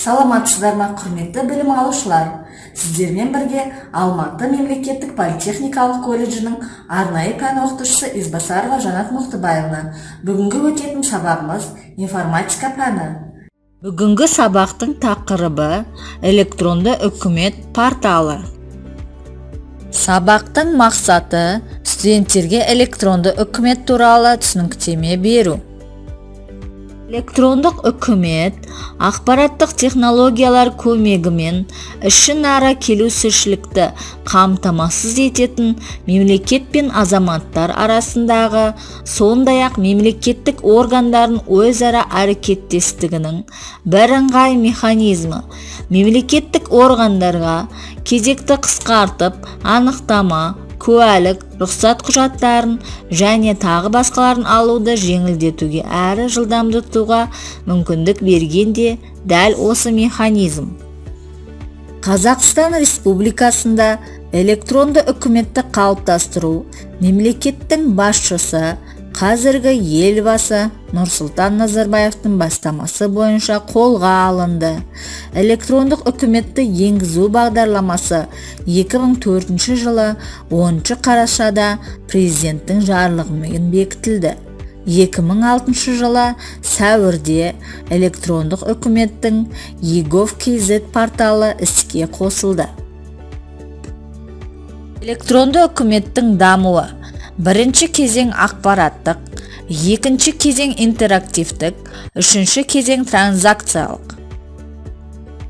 Саламатсыздар ма, құрметті білім алушылар! Сіздермен бірге Алматы мемлекеттік политехникалық колледжінің арнайы пән оқытушысы Избасарова Жанат Мұқтыбаевна. Бүгінгі өтетін сабағымыз информатика пәні. Бүгінгі сабақтың тақырыбы электронды үкімет порталы. Сабақтың мақсаты студенттерге электронды үкімет туралы түсініктеме беру. Электрондық үкімет ақпараттық технологиялар көмегімен ішінара келісушілікті қамтамасыз ететін мемлекет пен азаматтар арасындағы, сондай-ақ мемлекеттік органдардың өзара әрекеттестігінің бірыңғай механизмі. Мемлекеттік органдарға кезекті қысқартып, анықтама, куәлік, рұқсат құжаттарын және тағы басқаларын алуды жеңілдетуге әрі жылдамдатуға мүмкіндік берген де дәл осы механизм. Қазақстан Республикасында электронды үкіметті қалыптастыру мемлекеттің басшысы, қазіргі Елбасы Нұрсұлтан Назарбаевтың бастамасы бойынша қолға алынды. Электрондық үкіметті енгізу бағдарламасы 2004 жылы 10 қарашада президенттің жарлығымен бекітілді. 2006 жылы сәуірде электрондық үкіметтің eGov.kz порталы іске қосылды. Электронды үкіметтің дамуы: бірінші кезең ақпараттық, екінші кезең интерактивтік, үшінші кезең транзакциялық.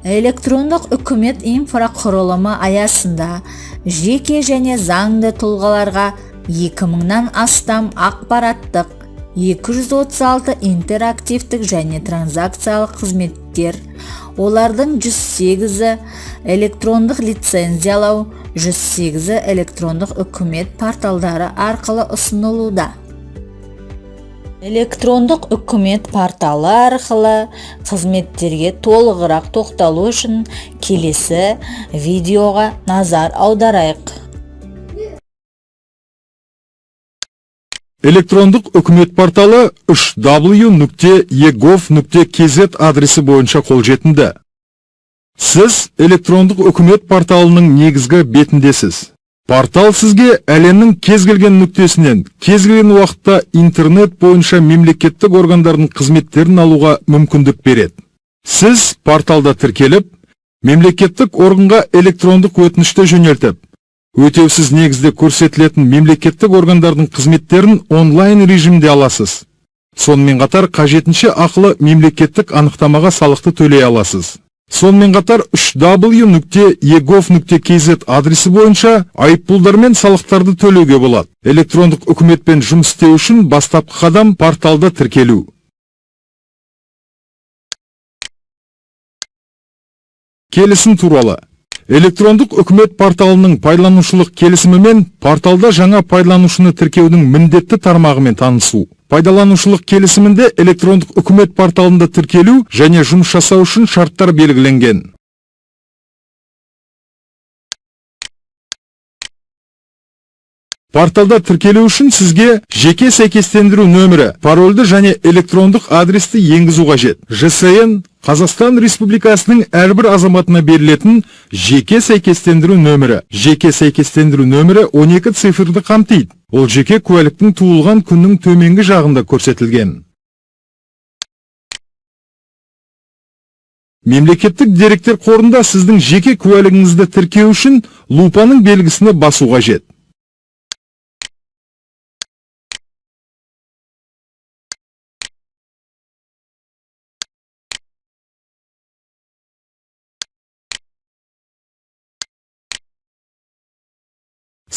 Электрондық үкімет инфрақұрылымы аясында жеке және заңды тұлғаларға 2000-нан астам ақпараттық, 236 интерактивтік және транзакциялық қызметтер, олардың 108-і электрондық лицензиялау, 108-і электрондық үкімет порталдары арқылы ұсынылуда. Электрондық үкімет порталы арқылы қызметтерге толығырақ тоқталу үшін келесі видеоға назар аударайық. Электрондық үкімет порталы 3w.egov.kz адресі бойынша қолжетімді. Сіз электрондық үкімет порталының негізгі бетіндесіз. Портал сізге әлемнің кез келген нүктесінен, кез келген уақытта интернет бойынша мемлекеттік органдардың қызметтерін алуға мүмкіндік береді. Сіз порталда тіркеліп, мемлекеттік органға электрондық өтінішті жөнелтіп, өтеусіз негізде көрсетілетін мемлекеттік органдардың қызметтерін онлайн режимде аласыз. Сонымен қатар қажетінше ақылы мемлекеттік анықтамаға салықты төлей аласыз. Сонымен қатар 3w.egov.kz адресі бойынша айыппұлдар мен салықтарды төлеуге болады. Электрондық үкіметпен жұмыс істеу үшін бастапқы қадам порталда тіркелу. Келісім туралы. Электрондық үкімет порталының пайдаланушылық келісімімен порталда жаңа пайдаланушыны тіркеудің міндетті тармағымен танысу. Пайдаланушылық келісімінде электрондық үкімет порталында тіркелу және жұмыс жасау үшін шарттар белгіленген. Порталда тіркелу үшін сізге жеке сәйкестендіру нөмірі, парольді және электрондық адресті енгізу қажет. ЖСН Қазақстан Республикасының әрбір азаматына берілетін жеке сәйкестендіру нөмірі. Жеке сәйкестендіру нөмірі 12 цифрды қамтиды. Ол жеке куәліктің туылған күннің төменгі жағында көрсетілген. Мемлекеттік деректер қорында сіздің жеке куәлігіңізді тіркеу үшін лупаның белгісіне басу қажет.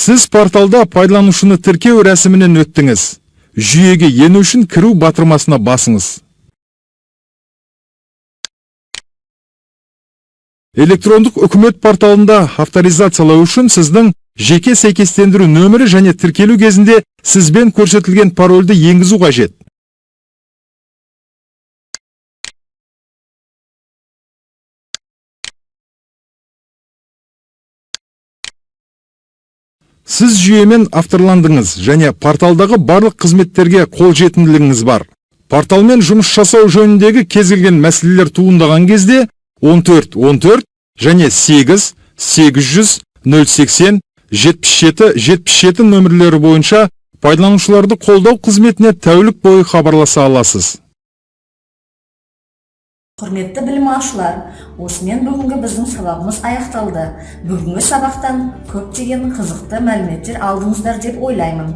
Сіз порталда пайдаланушыны тіркеу рәсімінен өттіңіз. Жүйеге ену үшін кіру батырмасына басыңыз. Электрондық үкімет порталында авторизациялау үшін сіздің жеке сәйкестендіру нөмірі және тіркелу кезінде сізбен көрсетілген парольді енгізу қажет. Сіз жүйемен авторландыңыз және порталдағы барлық қызметтерге қолжетімділігіңіз бар. Порталмен жұмыс жасау жөніндегі кез келген мәселелер туындаған кезде 14 14 және 8 800 080 77 77 нөмірлері бойынша пайдаланушыларды қолдау қызметіне тәулік бойы хабарласа аласыз. Құрметті білім алушылар, осымен бүгінгі біздің сабағымыз аяқталды. Бүгінгі сабақтан көптеген қызықты мәліметтер алдыңыздар деп ойлаймын.